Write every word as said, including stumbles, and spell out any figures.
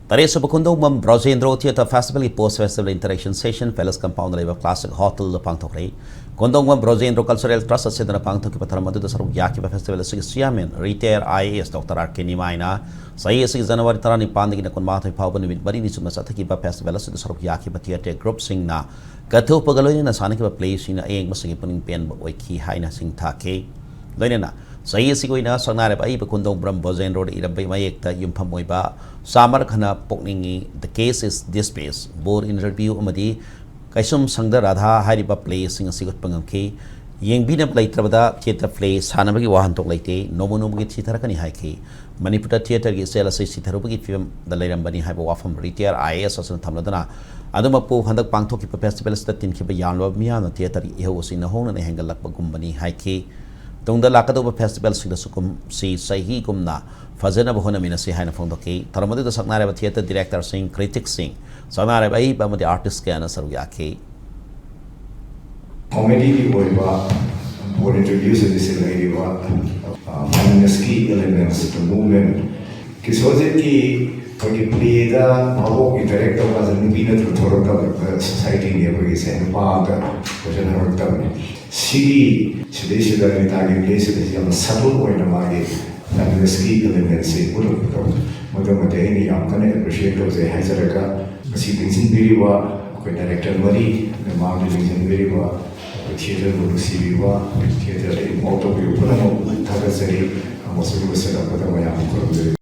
ꯇꯔꯦꯠꯁꯨꯕ ꯈꯨꯟꯗꯣꯡꯕꯝ Brojendro theatre ꯐꯦꯁꯇꯤꯚꯦꯜꯒꯤ post festival interaction session palace compound ꯂꯩꯕ classic ꯍꯣꯇꯦꯜꯗ ꯄꯥꯡꯊꯣꯛꯈ꯭ꯔꯦ꯫ ꯈꯨꯟꯗꯣꯡꯕꯝ ꯕ꯭ꯔꯣꯖꯦꯟꯗ꯭ꯔꯣ ꯀꯜꯆꯔꯦꯜ ꯇ꯭ꯔꯁꯠ ꯁꯤꯟꯗꯨꯅ ꯄꯥꯡꯊꯣꯛꯈꯤꯕ ꯊꯧꯔꯝ ꯑꯗꯨꯗ ꯁꯔꯨꯛ ꯌꯥꯈꯤꯕ ꯐꯦꯁꯇꯤꯚꯦꯜ ꯑꯁꯤꯒꯤ chairman retired I A S doctor R K ꯅꯤꯃꯥꯏꯅ ꯆꯍꯤ ꯑꯁꯤꯒꯤ ꯖꯅꯋꯥꯔꯤ ꯇꯔꯥꯅꯤꯄꯥꯟꯗꯒꯤꯅ ꯀꯨꯟꯃꯥꯊꯣꯏ ꯐꯥꯎꯕ ꯅꯨꯃꯤꯠ ꯃꯔꯤꯅꯤ ꯆꯨꯞꯅ ꯆꯠꯊꯈꯤꯕ ꯐꯦꯁꯇꯤꯚꯦꯜ ꯑꯁꯤꯗ ꯁꯔꯨꯛ ꯌꯥꯈꯤꯕ ꯊꯤꯌꯦꯇꯔ ꯒ꯭ꯔꯨꯞꯁꯤꯡꯅ ꯀꯠꯊꯣꯛꯄꯒ ꯂꯣꯏꯅꯅ ꯁꯥꯟꯅꯈꯤꯕ ꯄ꯭ꯂꯦꯁꯤꯡꯅ ꯑꯌꯦꯡꯕꯁꯤꯡꯒꯤ ꯄꯨꯛꯅꯤꯡ ꯄꯦꯟꯕ ꯑꯣꯏꯈꯤ ꯍꯥꯏꯅ ꯁꯤꯡꯊꯥꯈꯤ꯫ ꯂꯣꯏꯅꯅ ꯆꯍꯤ ꯑꯁꯤꯒꯤ ꯑꯣꯏꯅ ꯁꯛꯅꯥꯏꯔꯕ ꯑꯏꯕ ꯈꯨꯟꯗꯣꯡꯕ꯭ꯔꯝ ꯕ꯭ꯔꯣꯖꯦꯟꯗ꯭ꯔꯣꯗ ꯏꯔꯝꯕ ꯃꯌꯦꯛꯇ ꯌꯨꯝꯐꯝ ꯑꯣꯏꯕ ꯆꯥꯃꯔ ꯈꯅ ꯄꯣꯛꯅꯤꯡꯉꯤ, The Case is Dismissed, Board Interview ꯑꯃꯗꯤ ꯀꯩꯁꯨꯝ ꯁꯪꯗ ꯔꯥꯙꯥ ꯍꯥꯏꯔꯤꯕ ꯄ꯭ꯂꯦꯁꯤꯡ ꯑꯁꯤ ꯎꯠꯄ ꯉꯝꯈꯤ꯫ ꯌꯦꯡꯕꯤꯅꯕ ꯂꯩꯇ꯭ꯔꯕꯗ ꯊꯤꯌꯦꯇꯔ ꯄ꯭ꯂꯦ ꯁꯥꯟꯅꯕꯒꯤ ꯋꯥꯍꯟꯊꯣꯛ ꯂꯩꯇꯦ, ꯅꯣꯡꯃ ꯅꯣꯡꯃꯒꯤ ꯁꯤꯊꯔꯛꯀꯅꯤ ꯍꯥꯏꯈꯤ꯫ ꯃꯅꯤꯄꯨꯔꯗ ꯊꯤꯌꯦꯇꯔꯒꯤ ꯏꯆꯦꯜ ꯑꯁꯤ ꯁꯤꯊꯔꯨꯕꯒꯤ ꯐꯤꯕꯝꯗ ꯂꯩꯔꯝꯕꯅꯤ ꯍꯥꯏꯕ ꯋꯥꯐꯝ ꯔꯤꯇꯥꯌꯔ ꯑꯥꯏ ꯑꯦ ꯑꯦꯁ ꯑꯁꯤꯅ ꯊꯝꯂꯗꯨꯅ, ꯑꯗꯨꯃꯛꯄꯨ ꯍꯟꯗꯛ ꯄꯥꯡꯊꯣꯛꯈꯤꯕ ꯐꯦꯁꯇꯤꯚꯦꯜ ꯑꯁꯤꯗ ꯇꯤꯟꯈꯤꯕ ꯌꯥꯝꯂꯕ ꯃꯤꯌꯥꯝꯅ ꯊꯤꯌꯦꯇꯔꯒꯤ ꯏꯍꯧ ꯑꯁꯤ ꯅꯧꯍꯧꯅꯅ ꯍꯦꯟꯒꯠꯂꯛꯄꯒꯨꯝꯕꯅꯤ ꯍꯥꯏꯈꯤ꯫ ꯇꯨꯡꯗ ꯂꯥꯛꯀꯗꯧꯕ ꯐꯦꯁꯇꯤꯚꯦꯜꯁꯤꯡꯗꯁꯨ ꯀꯨꯝꯁꯤ ꯆꯍꯤꯒꯨꯝꯅ ꯐꯖꯅꯕ ꯍꯣꯠꯅꯃꯤꯟꯅꯁꯤ ꯍꯥꯏꯅ ꯐꯣꯡꯗꯣꯛꯈꯤ꯫ ꯊꯧꯔꯝ ꯑꯗꯨꯗ ꯁꯛꯅꯥꯏꯔꯕ ꯊꯤꯌꯦꯇꯔ ꯗꯤꯔꯦꯛꯇꯔꯁꯤꯡ, ꯀ꯭ꯔꯤꯇꯤꯛꯁꯤꯡ, ꯁꯛꯅꯥꯏꯔꯕ ꯑꯏꯕ ꯑꯃꯗꯤ ꯑꯥꯔꯇꯤꯁ ꯀꯌꯥꯅ ꯁꯔꯨꯛ ꯌꯥꯈꯤ꯫ ꯀꯣꯃꯦꯗꯤꯒꯤ ꯑꯣꯏꯕ ꯕꯣꯔꯗ ꯏꯟꯇ꯭ꯔꯣꯗ꯭ꯌꯨꯁ ꯑꯁꯤꯗ ꯂꯩꯔꯤꯕ ꯐꯥꯏꯅꯦꯁꯀꯤ ꯑꯦꯂꯤꯃꯦꯟꯁ ꯃꯨꯚꯃꯦꯟ ꯀꯤꯁꯣꯔꯖꯤꯠꯀꯤ ꯑꯩꯈꯣꯏꯒꯤ ꯄ꯭ꯂꯦꯗ ꯃꯕꯣꯛ ꯏꯟꯇꯔꯦꯛ ꯇꯧꯕ ꯀꯥꯟꯗ ꯅꯨꯄꯤ ꯅꯠꯇ꯭ꯔꯣ ꯊꯣꯛꯂꯛꯇꯕ ꯁꯣꯁꯥꯏꯇꯤꯅꯤ ꯑꯩꯈꯣꯏꯒꯤꯁꯦ, ꯅꯨꯄꯥ ꯑꯝꯇ ꯀꯣꯏꯁꯟ ꯍꯪꯉꯛꯇꯕꯅꯤ꯫ ꯁꯤꯒꯤ ꯁꯤꯗꯩꯁꯤꯗ ꯅꯤꯇꯥꯒꯤ ꯄ꯭ꯂꯦꯁꯤꯗ ꯌꯥꯝꯅ ꯁꯕꯜ ꯑꯣꯏꯅ ꯃꯥꯒꯤ ꯐꯦꯃꯤꯅꯤꯁꯀꯤ ꯑꯦꯂꯤꯃꯦꯟꯁꯤ ꯎꯠꯂꯛꯄꯗꯣ ꯃꯗꯨꯃꯗꯤ ꯑꯩꯅ ꯌꯥꯝ ꯀꯟꯅ ꯑꯦꯄ꯭ꯔꯤꯁꯤꯌꯦꯠ ꯇꯧꯖꯩ ꯍꯥꯏꯖꯔꯒ ꯉꯁꯤ ꯂꯦꯡꯁꯤꯟꯕꯤꯔꯤꯕ ꯑꯩꯈꯣꯏ ꯗꯥꯏꯔꯦꯛꯇꯔ ꯃꯔꯤ, ꯃꯃꯥꯡꯗ ꯂꯦꯡꯁꯤꯟꯕꯤꯔꯤꯕ ꯑꯩꯈꯣꯏ ꯊꯤꯌꯦꯇꯔꯕꯨ ꯅꯨꯡꯁꯤꯕꯤꯕ, ꯊꯤꯌꯦꯇꯔꯗ ꯏꯟꯚꯣꯜꯕ ꯇꯧꯕꯤꯕ ꯄꯨꯝꯅꯃꯛꯄꯨ ꯊꯥꯒꯠꯆꯔꯤ꯫ ꯑꯃꯁꯨꯡ ꯂꯣꯏꯁꯤꯜꯂꯛꯄꯗ ꯃꯌꯥꯝ ꯈꯨꯔꯨꯝꯖꯔꯤ꯫